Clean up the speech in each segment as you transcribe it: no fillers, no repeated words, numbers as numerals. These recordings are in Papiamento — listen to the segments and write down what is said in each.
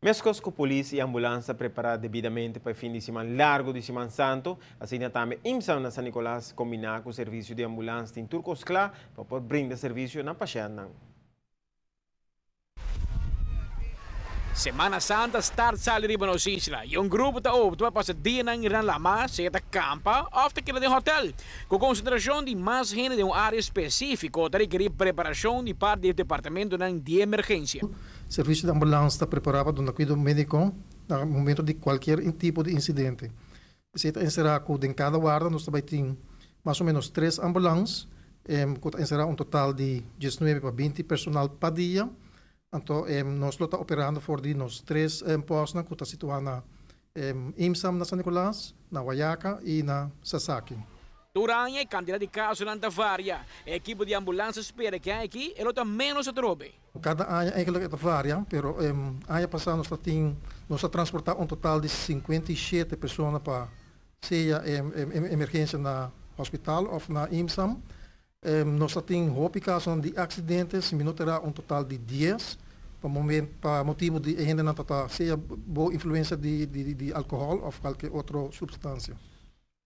Meskos ku polis i ambulans ta prepará debidamente pa e fin di siman largu di Siman Santu, asina tambe IMSAM na San Nicolas kombiná ku servisio di ambulans tin tur kos kla pa por brinda servisio na pashèntnan. Semana Santa start sali riba nos isla i un grupo ta opta pa pasa dianan riba lama, sea ta kampa òf ta keda den hòtèl. Ku konsentrashon di mas hende den un área spesífiko ta rekerí preparashon di parti di e departamentonan di emergensia. Servisio di ambulans ta prepará pa duna kuido médiko na momento di kualkier tipo di insidente. Esei ta enserá ku den kada warda nos ta bai tin mas o ménos tres ambulans ku ta enserá un total di diesnuebe pa binti personal pa dia. Anto nos lo ta operando for di nos tres pòstnan ku ta situá na Imsam na San Nicolas, na Wayaca i na Sasaki. Tur aña e kantidat di kasonan ta varia. E ekipo di ambulans ta spera ku e aña aki e lo ta ménos atrobe. Kada aña eigenlijk e ta varia, pero aña pasá nos ta tin nos a transportá un total di 57 persona pa sea emergensia na hospital òf na Imsam. Nos a tin hopi kasonan di aksidente, si mi no ta era un total di dies, pa momen pa motibu di e hendenan ta ta sea bo influensia di di alkohòl òf kualke otro supstansia.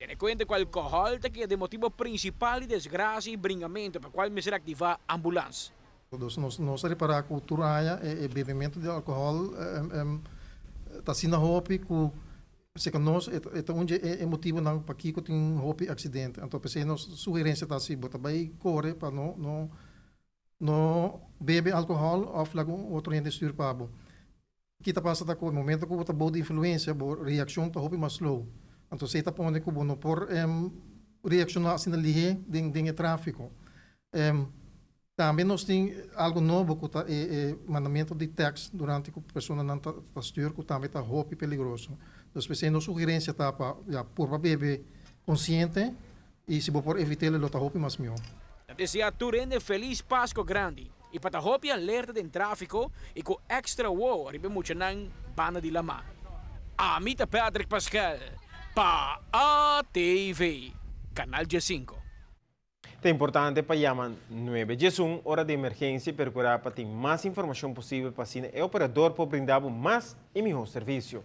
Tene kuenta ku alkohòl ta keda e motibu prinsipal di desgrasia i bringamentu pa kual mester aktivá ambulans. Dus nos nos a repará ku tur aña e bebementu di alkohòl ta asina hopi ku Pasobra nos e ta un dje e motibunan pakiko tin hopi aksidente. Anto p'esei nos sugerensia ta si bo ta bai kore pa no no no bebe alkohòl òf laga un otro hende stür pa bo. Ki ta pasa ta ku e momento ku bo ta bou di influensia bo reakshon ta hopi mas slow. Anto esei ta pone ku bo no por reakshoná asina lihé den den e tráfiko. Tambe nos tin algo nobo ku ta e e mandamentu di tèks durante ku personanan ta ta stür ku tambe ta hopi peligroso. Dus p'esei nos sugerensia ta pa ya purba bebe konsiente i si bo por evit'el lo ta hopi mas mihó. Ta deseá tur hende felis Pasko Grandi i pa ta hopi alerta den tráfiko i ku èkstra wowo riba e muchanan banda di lamá. Ami ta Patrick Paskel pa ATV, Kanal 15. Ta importante pa yama 911 ora di emergensia i perkurá pa tin mas informashon posibel pa asina e operador por brinda bo mas i mihó servisio.